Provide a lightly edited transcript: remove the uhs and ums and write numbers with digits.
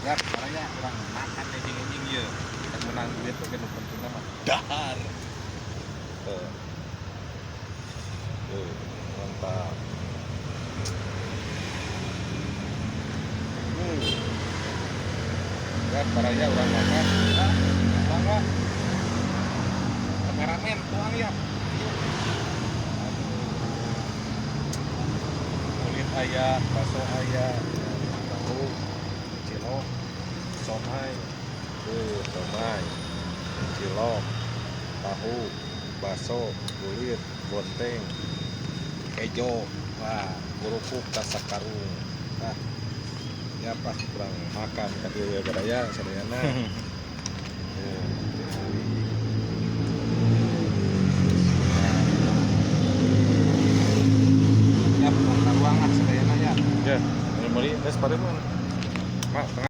Ya, baraya urang makan enjing-enjing ieu. Kan menang duit oge, nu penting mah dahar. Tuh. Tuh, mantap. Ya, baraya urang makan. Nah, mangga. Kameramen tuang ya. Aduh. Kulit aya, bakso aya, tahu, cilok, somai. Tuh, somai, cilok, tahu, bakso, kulit, bonteng, kejo, wah, kerupuk tasakarung. Nah, ya pas kurang makan ka dieu we baraya sadayana. Tuh, tingali. Ya, tong ruang ah sadayana ya. Ya, ini beli es pada mana? Mak, tengah.